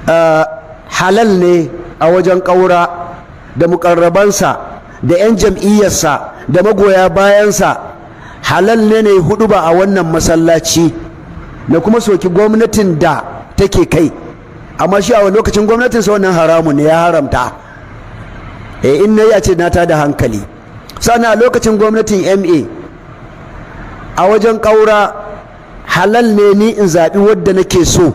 Halal ne a wajen ƙaura da mukarrabansa da 'yan jam'iyyarsa da magoya bayansa, halal ne ne hudu ba a wannan masallaci na kuma soki gwamnatin da take kai. Amma shi a lokacin gwamnatinsa wannan haramun ne, ya haramta. In na ya ce na tada hankali. Sannan a lokacin gwamnatin MA, a wajen ƙaura halal ne ni in zaɓi wadda nake so,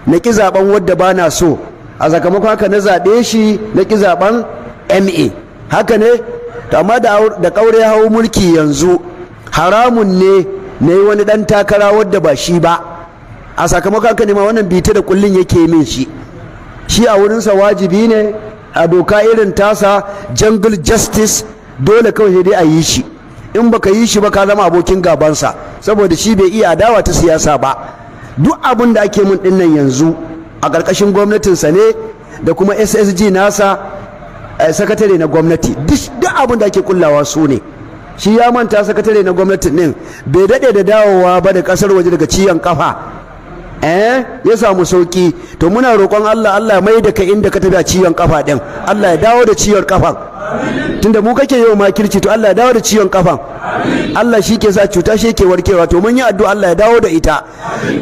na ƙi zaɓen wadda ba na so. A sakamakon haka na zaɓe shi, na ƙi zaɓen MA. Haka ne. To amma da ƙaura ya hau mulki yanzu, haramun ne na yi wani ɗan takara wadda ba shi ba. A sakamakon haka ne ma wannan bita da kullun yake min. Shi a wurinsa wajibi ne a doka irin tasa, jungle justice, dole kawai sai dai a yi shi. In baka yi shi ba, ka zama abokin gabansa, saboda shi bai iya adawa ta siyasa ba. Duk abin da ake mun dinnan yanzu a ƙarƙashin gwamnatinsa ne da kuma SSG nasa, sakatare na gwamnati. Duk abin da ake kullawa su ne. Shi ya manta sakatare na gwamnatin din bai daɗe da dawowa ba da ƙasar waje daga ciwon kafa, ya samu sauki. To muna roƙon Allah, Allah mai da kai inda ka tafi a ciwon kafa din. Allah ya dawo da ciwon kafan, tunda mu kake yau makirci. To Allah ya dawo da ciwon kafan. Allah shi ke sa cuta, shi ke warkewa. To mun yi addu'a, Allah ya dawo da ita.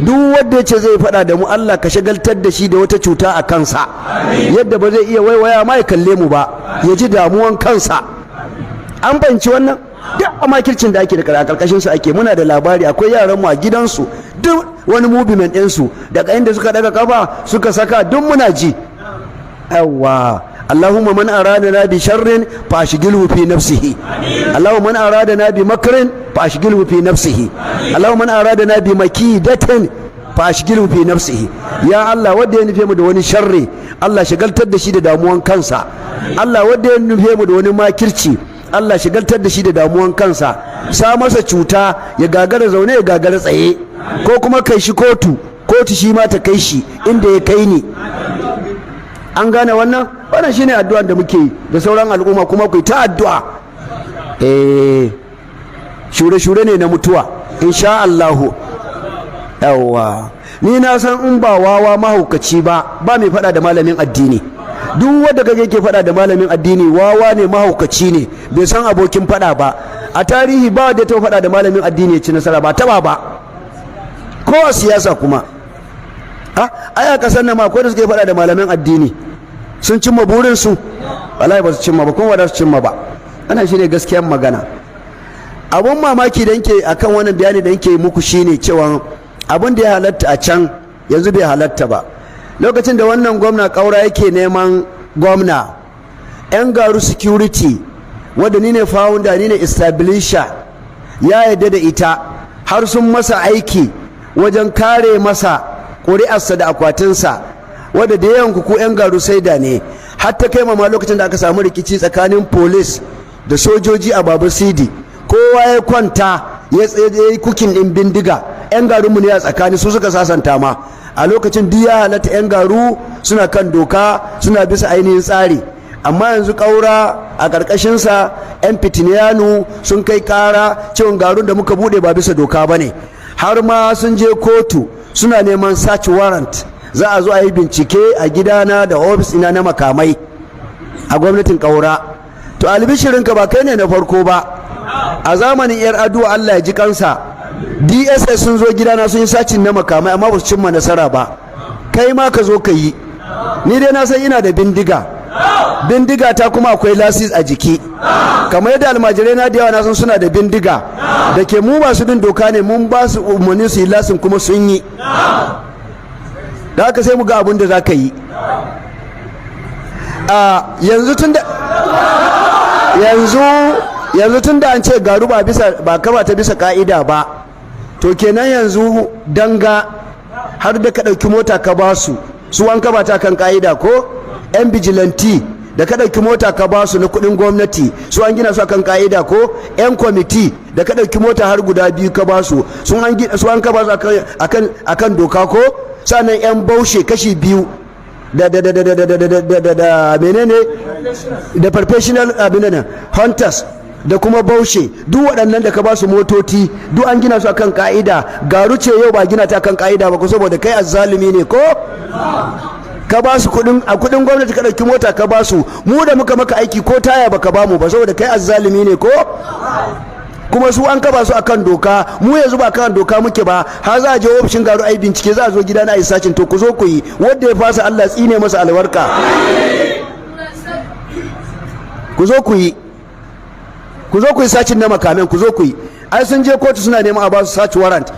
Duk wanda ya ce zai faɗa da mu, Allah ka shagaltar da shi da wata cuta a kansa, yadda ba zai iya waiwaya ma ya kalle mu ba, ya ji damuwan kansa. An fahimci wannan? Duk a makircin da ake da karkashin su ake. Muna da labari, akwai yaran mu a gidansu. Duk wani movement ɗinsu daga inda suka daga kafa suka saka, duk muna ji. Yawwa. اللهم من أرادنا بشر فأشغله في نفسه. اللهم من أرادنا بمكر فأشغله في نفسه. اللهم من أرادنا بمكيدة فأشغله في نفسه. Ya Allah, wanda ya nufe mu da wani sharri, Allah shagaltar da shi da damuwan kansa. Allah, wanda ya nufe mu da wani makirci, Allah shagaltar da shi da damuwan kansa. Sa masa cuta ya gagara zaune, ya gagara tsaye, ko kuma kai shi kotu, kotu shi ma ta kai shi inda ya kai ni. An gane wannan? Wannan shine addu'an da muke yi da sauran al'umma, kuma ku yi ta addu'a. Shure-shure ne na mutuwa, insha Allahu. Yawwa, ni na san in ba wawa mahaukaci ba, ba mai faɗa da malamin addini. Duk wanda kage ke faɗa da malamin addini, wawa ne, mahaukaci ne, bai san abokin faɗa ba. A tarihi ba da ta faɗa da malamin addini ya ci nasara, ba taba ba, ko a siyasa kuma. Ai a kasar nan ma akwai da suka yi faɗa da malamin addini, sun cimma burinsu? Wallahi ba su cimma ba, kuma ba su cimma ba. Ana shine gaskiyar magana. Abun mamaki da yake akan wannan bayani da yake muku shine cewa abun da ya halatta a can, yanzu bai halatta ba. Lokacin da wannan gwamna Kaura yake neman gwamna, 'yan Garu Security, wadda ni ne founder, ni ne establisher, ya yarda da ita, har sun masa aiki wajen kare masa ƙuri'arsa da akwatinsa, wadda da yawan ku 'yan Garu saida ne. Har ta kai ma lokacin da aka samu rikici tsakanin police da sojoji a Babu Sidi, kowa ya kwanta ya tsaye cocking ɗin bindiga, 'yan Garunmu ne a tsakani, su suka sasanta ma. A lokacin duk ya halatta, 'yan Garu suna kan doka, suna bisa ainihin tsari. Amma yanzu Ƙaura a ƙarƙashinsa, 'yan fitiniyanu sun kai ƙara cewa Garun da muka buɗe ba bisa doka ba ne, har ma sun je kotu suna neman search warrant, za a zo a yi bincike a gidana da ofis ina na makamai a gwamnatin Ƙaura. To albishirinka, ba kai ne na farko ba. A zamanin 'Yar'adua, Allah ya ji kansa, DSS sun zo gidana sun yi searching na makamai, amma ba su cimma nasara ba. Kai ma ka zo ka yi. Ni dai na san ina da bindiga, bindiga ta kuma akwai license a jiki, kamar yadda almajirai na da yawa na san suna da bindiga. Da ke mu masu bin doka ne, mun ba su umarni su yi license, kuma sun yi. Da haka sai mu ga abin da za ka yi. Yanzu tun da an ce Garu ba bisa ba kaba ta bisa ka'ida ba, to kenan yanzu danga har da ka ɗauki mota ka ba su, su an kaba ta kan ka'ida, ko 'yan vigilante da ka ɗauki mota ka ba su na kuɗin gwamnati, su an gina su akan ka'ida, ko 'yan kwamiti da ka ɗauki mota har guda biyu ka ba su, su an kaba su akan doka, ko sannan 'yan baushe kashi biyu da menene da professional abin nan hunters da kuma baushe, duk waɗannan da ka ba su motoci, duk an gina su akan ka'ida. Garu ce yau ba gina ta akan ka'ida ba ko, saboda kai azzalumi ne, ko Ka ba su kudin, a kudin gwamnati ka ɗauki mota ka ba su. Mu da muka maka aiki, ko taya baka ba mu ba, saboda kai azzalumi ne. Ko kuma su an kaba su akan doka, mu yanzu ba kan doka muke ba. Har za a je ofishin Garu ai bincike, za a zo gida na ai searching. To ku zo ku yi. Wanda ya fasa, Allah tsine masa albarka. Ku zo ku yi, ku zo ku yi searching na makamen, ku zo ku yi. Ai sun je kotu suna neman a ba su search warrant.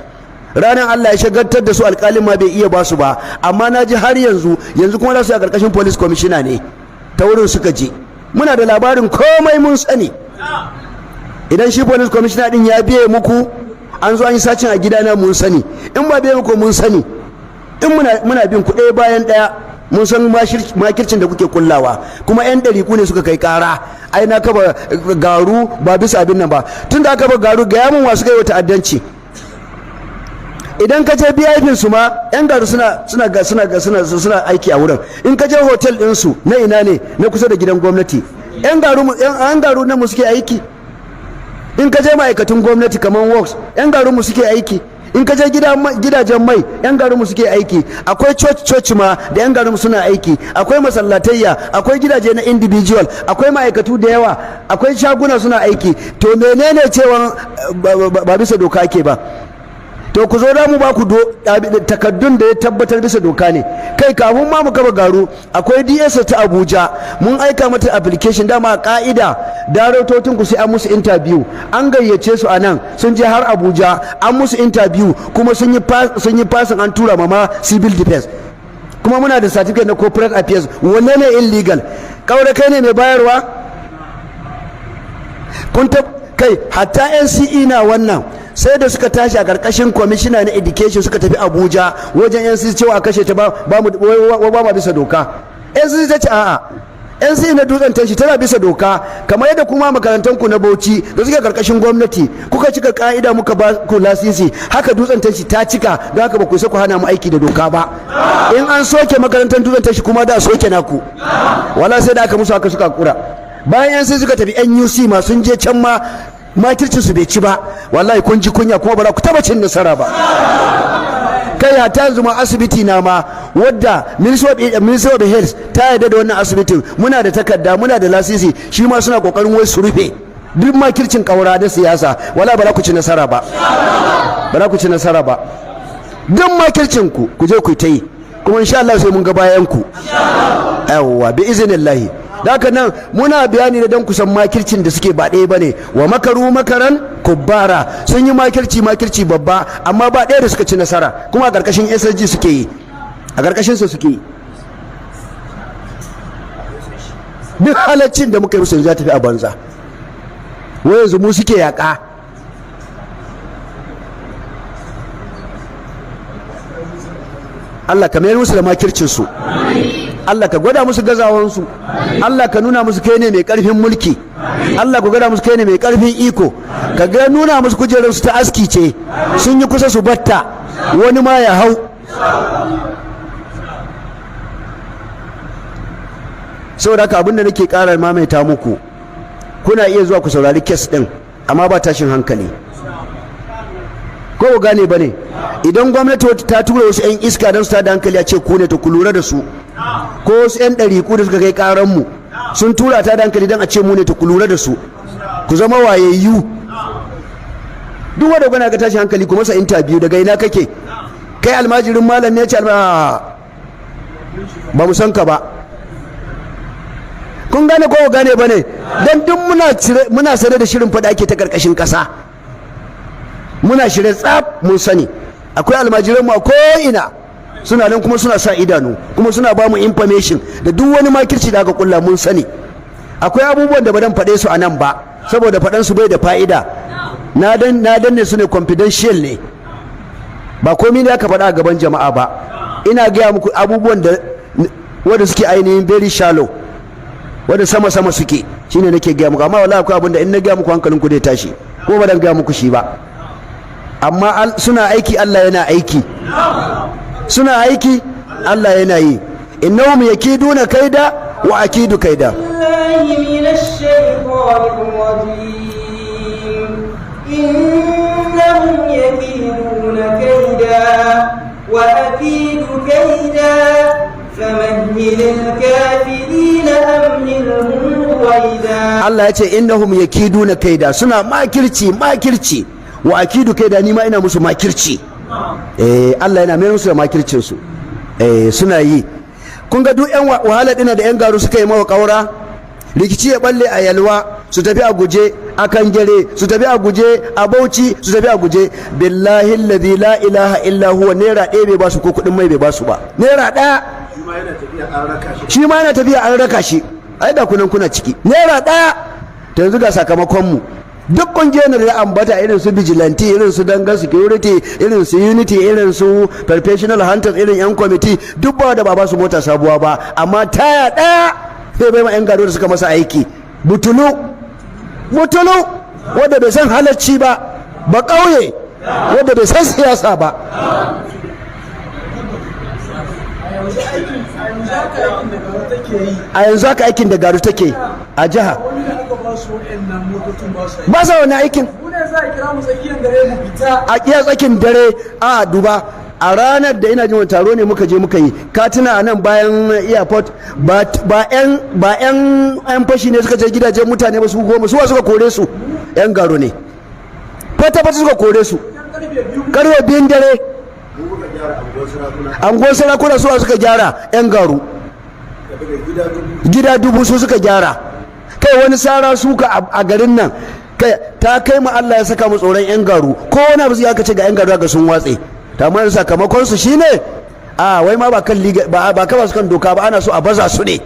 Ranar Allah ya shagaltar da su, alkalin ma bai iya ba su ba. Amma na ji har yanzu, yanzu kuma za su yi a karkashin police commissioner ne ta wurin suka je. Muna da labarin komai, mun sani. Idan shi police commissioner din ya biye muku an zo an yi searching a gidana, mun sani. In ba biye muku, mun sani. In muna bin ku ɗaya bayan ɗaya, mun san makircin da kuke kullawa. Kuma 'yan ɗariku ne suka kai ƙara, ai na kaba Garu ba bisa abin nan ba. Tun da aka ba Garu, gaya mun wasu kai wa ta'addanci. Idan ka je BIP su ma, 'yan Garu suna aiki a wurin. In ka je hotel ɗin su na ina ne, na kusa da gidan gwamnati, 'yan Garu na mu suke aiki. In ka je ma'aikatan gwamnati kamar works, 'yan garinmu suke aiki. In ka je gidajen mai, 'yan garinmu suke aiki. Akwai church church ma da 'yan garinmu suna aiki, akwai masallatayya, akwai gidaje na individual, akwai ma'aikatu da yawa, akwai shaguna suna aiki. To menene cewa ba bisa doka ake ba? To ku zo da mu ba ku takaddun da ya tabbatar bisa doka ne. Kai, kafin ma mu kafa Garu, akwai DS ta Abuja, mun aika mata application. Dama a ka'ida darautocin ku sai an musu interview. An gayyace su a nan, sun je har Abuja, an musu interview, kuma sun yi passing, an tura ma civil defense. Kuma muna da certificate na corporate affairs. Wanne ne illegal? Kaure, kai ne mai bayarwa. Kun ta kai hatta NCE na wannan, sai da suka tashi a karkashin kwamishina na education suka tafi Abuja wajen NCE cewa a kashe ta, ba mu ba ma bisa doka. NCE ta ce a'a, NCE na Dutsen Tanshi tana bisa doka, kamar yadda kuma makarantar ku na Bauchi da suke karkashin gwamnati kuka cika ka'ida muka ba ku lasisi, haka Dutsen Tanshi ta cika. Don haka ba ku isa ku hana mu aiki da doka ba. In an soke makarantar Dutsen Tanshi, kuma da soke naku. Wala sai da aka musu haka suka kura. Bayan yan sai suka tafi NUC ma, sun je can ma makircin su bai ci ba. Wallahi kun ji kunya, kuma ba za ku taba cin nasara ba. Kai, hatta yanzu ma asibiti na ma, wadda Ministry of Health ta yarda da wannan asibitin, muna da takarda, muna da lasisi, shi ma suna kokarin wai su rufe. Duk makircin kaura da siyasa, wala ba za ku ci nasara ba, ba za ku ci nasara ba. Duk makircin ku, ku je ku ta yi. Kuma insha Allah sai mun ga bayan ku, yawwa, bi iznillahi. Haka nan muna bayani da don kusan makircin da suke ba ɗaya bane. Wa makaru makaran kubbara, sun yi makirci, makirci babba, amma ba ɗaya da suka ci nasara. Kuma a ƙarƙashin SSG suke yi, a ƙarƙashin su suke yi. Duk halaccin da muka yi musu ya tafi a banza. Wai yanzu mu suke yaƙa. Allah ka mayar musu da makircinsu. Allah ka gwada musu gazawansu. Allah ka nuna musu kai ne mai karfin mulki. Allah ka gwada musu kai ne mai karfin iko. Ka ga nuna musu kujerarsu ta aski ce, sun yi kusa su batta wani ma ya hau. Saboda haka abinda nake ƙara mamaita muku, kuna iya zuwa ku saurari case ɗin, amma ba tashin hankali. Ko ku gane ba ne? Idan gwamnati ta tura wasu 'yan iska don su tada hankali a ce ku ne, to ku lura da su. Ko wasu 'yan ɗariku da suka kai ƙaranmu sun tura ta da hankali don a ce mu ne, to ku lura da su, ku zama wayayyu. Duk wanda gwana ga tashin hankali, ku masa interview: daga ina kake kai? Almajirin malam ne? Ce ba mu san ka ba. Kun gane ko gane ba ne? Don duk muna sane da shirin faɗa ake ta ƙarƙashin ƙasa. Muna shirye tsaf, mun sani akwai almajiranmu a ko'ina suna nan, kuma suna sa idanu, kuma suna ba mu information da duk wani makirci da aka kulla. Mun sani akwai abubuwan da ba dan faɗe su a nan ba, saboda faɗan su bai da fa'ida. Na danne su ne, confidential ne, ba komai ne aka faɗa a gaban jama'a ba. Ina gaya muku abubuwan da wanda suke ainihin very shallow, wanda sama sama suke, shine nake gaya muku. Amma wallahi akwai abin da in na gaya muku hankalin ku zai tashi, ko ba dan gaya muku shi ba. Amma suna aiki, Allah yana aiki. Suna aiki, Allah yana yi. Innahum yakiduna kaida wa akidu kaida. بالله من الشيطان الرجيم. إنهم يكيدون كيدا وأكيد كيدا. فمهل الكافرين أمهلهم رويدا. Allah ya ce إنهم يكيدون كيدا, suna makirci makirci, وأكيد كيدا, ni ma ina musu makirci. Eh, Allah yana mai musu da makircin su. Eh, suna yi. Kun ga duk yan wahala dina da yan garu suka yi mawa kaura, rikici ya balle a Yalwa, su tafi a guje, a Kangere su tafi a guje, a Bauchi su tafi a guje. بالله الذي لا إله إلا هو, naira ɗaya bai ba su, ko kuɗin mai bai ba su ba, naira ɗaya. Shi ma yana tafiya an raka shi. Ai da kunan kuna ciki, naira ɗaya. Ta yanzu ga sakamakon mu. Duk ƙungiyar da ambata, irin su vigilante, irin su danga security, irin su unity, irin su professional hunters, irin yan kwamiti, duk ba da ba su mota sabuwa ba, amma taya ɗaya sai bai ma yan gado da suka masa aiki. Butulu, butulu, wanda bai san halarci ba, ba ƙauye, wanda bai san siyasa ba. A yanzu haka aikin da garu take a jiha, ba sa wani aikin. A kiya tsakin dare a duba. A ranar da ina jin wani taro ne muka je muka yi katina a nan bayan airport, ba yan fashi ne suka je gidajen mutane ba, su 10. Suwa suka kore su? Yan garo ne, fata fata suka kore su karfe 2n dare. Anguwar Sarakuna, suwa suka gyara? Yan garu. Gida 1000 su suka gyara. Kai, wani sara suka a garin nan, kai, ta kai mu Allah ya saka mu tsoron yan garu. Ko wani abu ya ce ga yan garu ga sun watse. Ta amma sakamakon su shine a wai ma ba kan liga ba, ba ka su kan doka ba, ana so a baza su ne.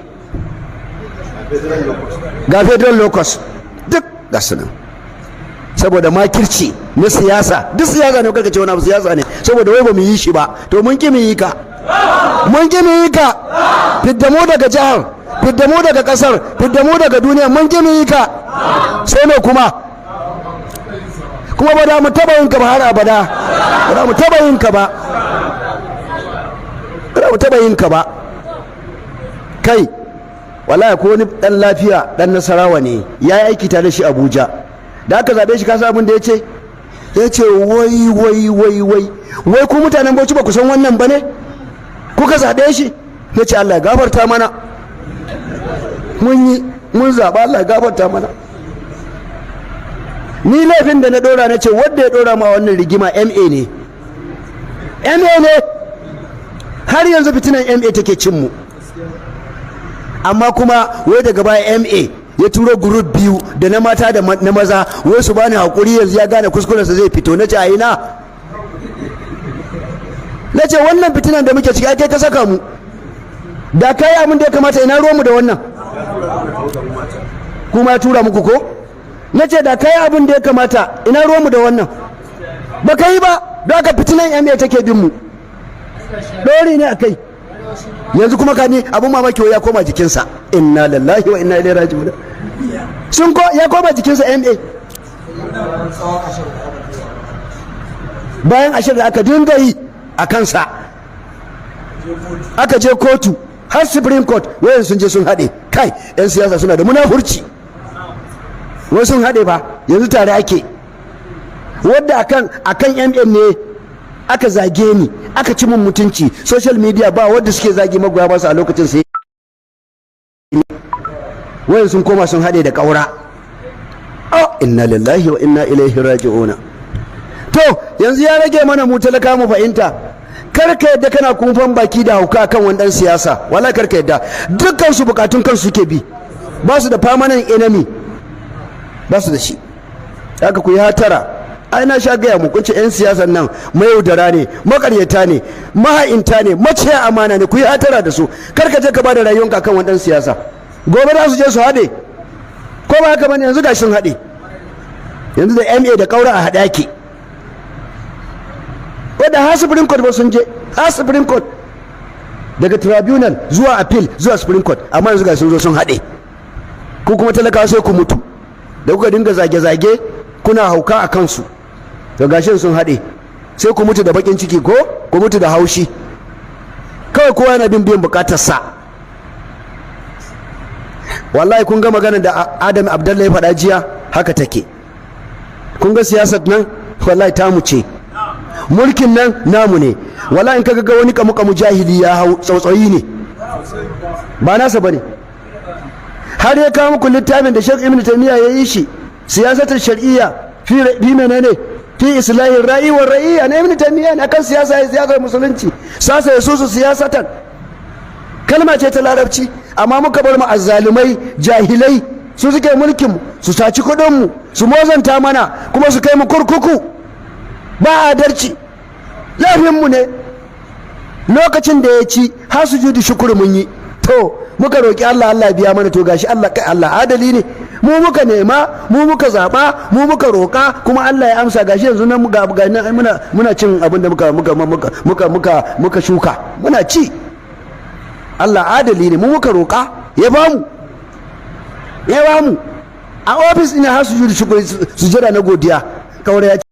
Ga federal locus duk ga su nan, saboda makirci na siyasa. Duk siyasa ne, karka ce wani abu, siyasa ne. Saboda wai ba mu yi shi ba. To mun ki mu yi ka, mun ki mu yi ka. Fidda mu daga jihar, fidda mu daga kasar, fidda mu daga duniya, mun ki mu yi ka. Sai mai kuma? Kuma ba da mu taba yin ka ba, har abada ba da mu taba yin ka ba, ba da mu taba yin ka ba. Kai, wallahi ko wani dan lafiya, dan Nasarawa ne, ya yi aiki tare da shi Abuja. Da aka zabe shi, ka san abin da ya ce? Ya ce, "Wai wai wai wai wai, ku mutanen Bauchi ba ku san wannan ba ne kuka zabe shi?" Ya ce, "Allah ya gafarta mana, mun yi mun zaɓa, Allah ya gafarta mana." Ni laifin da na ɗora, na ce wadda ya ɗora ma wannan rigima MA ne, MA ne. Har yanzu fitinan MA take cin mu. Amma kuma wai daga baya MA ya turo group biyu, da na mata da na maza, wai su bani hakuri, yanzu ya gane kuskurensa, zai fito. Na ce, a ina? Na ce wannan fitinan da muke ciki, ai kai ka saka mu. Da kai abin da ya kamata, ina ruwanmu da wannan? Kuma ya tura muku ko? Na ce da kai abin da ya kamata, ina ruwanmu da wannan? Ba ka yi ba. Don haka fitinan MA take bin mu, ɗori ne a kai. Yanzu kuma ka ni abin mamaki, ya koma jikinsa. إنا لله وإنا إليه راجعون. Sun ko ya koma jikinsa MA, bayan 20 da aka dinga yi a kansa, aka je kotu har Supreme Court. Wayan sun je sun haɗe kai. 'Yan siyasa suna da munafurci. Wai sun haɗe ba, yanzu tare ake. Wadda akan MN ne aka zage ni, aka ci mun mutunci. Social media ba wadda suke zagi magoya ba su a lokacin, sai wayan sun koma sun haɗe da ƙaura. Oh, إنا لله وإنا إليه راجعون. To yanzu ya rage mana mu talaka mu fahimta. Kar ka yadda kana kumfan baki da hauka kan wani dan siyasa. Wallahi kar ka yadda. Dukkan su bukatun kansu suke bi, ba su da permanent enemy, ba su da shi. Haka ku yi hatara. Ai na sha gaya mu, kun ce yan siyasan nan mayaudara ne, makaryata ne, maha'inta ne, maciya amana ne. Ku yi hatara da su. Kar ka je ka bada rayuwanka kan wani dan siyasa. Gobe za su je su haɗe, ko ba haka bane? Yanzu gashi sun haɗe. Yanzu da MA da kaura a haɗe ake, wadda har Supreme Court ba sun je, har Supreme Court, daga tribunal zuwa appeal zuwa Supreme Court. Amma yanzu ga sun zo sun haɗe. Ku kuma talakawa sai ku mutu da kuka dinga zage-zage, kuna hauka a kansu. To gashin sun haɗe, sai ku mutu da bakin ciki ko ku mutu da haushi. Kawai kowa yana bin biyan bukatarsa. Wallahi kun ga maganar da Adam Abdullahi ya faɗa jiya, haka take. Kun ga siyasar nan, wallahi tamu ce. Mulkin nan namu ne. Wallahi in ka ga wani kamu kamu jahili ya hau, tsautsayi ne. Ba nasa bane. Har ya kawo muku littafin da Sheikh Ibn Taymiyyah ya yi shi, Siyasatul Shar'iyya fi menene, fi Islahin Ra'i wa Ra'iyya, na Ibn Taymiyyah ne, akan siyasa ya siyasar musulunci. Sasa ya susu siyasatan, kalma ce ta Larabci, amma muka bar mu azzalumai jahilai su suke mulkin mu, su saci kuɗin mu, su mozanta mana, kuma su kai mu kurkuku. Ba adalci, laifin mu ne. Lokacin da ya ci, har sujudu shukuru mun yi, to muka roki Allah, Allah biya mana. To gashi Allah, kai, Allah adali ne. Mu muka nema, mu muka zaba, mu muka roka, kuma Allah ya amsa. Gashi yanzu nan ga muna cin abin da muka shuka, muna ci. Allah adali ne. Mu muka roka, ya bamu, ya bamu. A ofis ina har sujudu shukuri, sujada na godiya, Kaura ya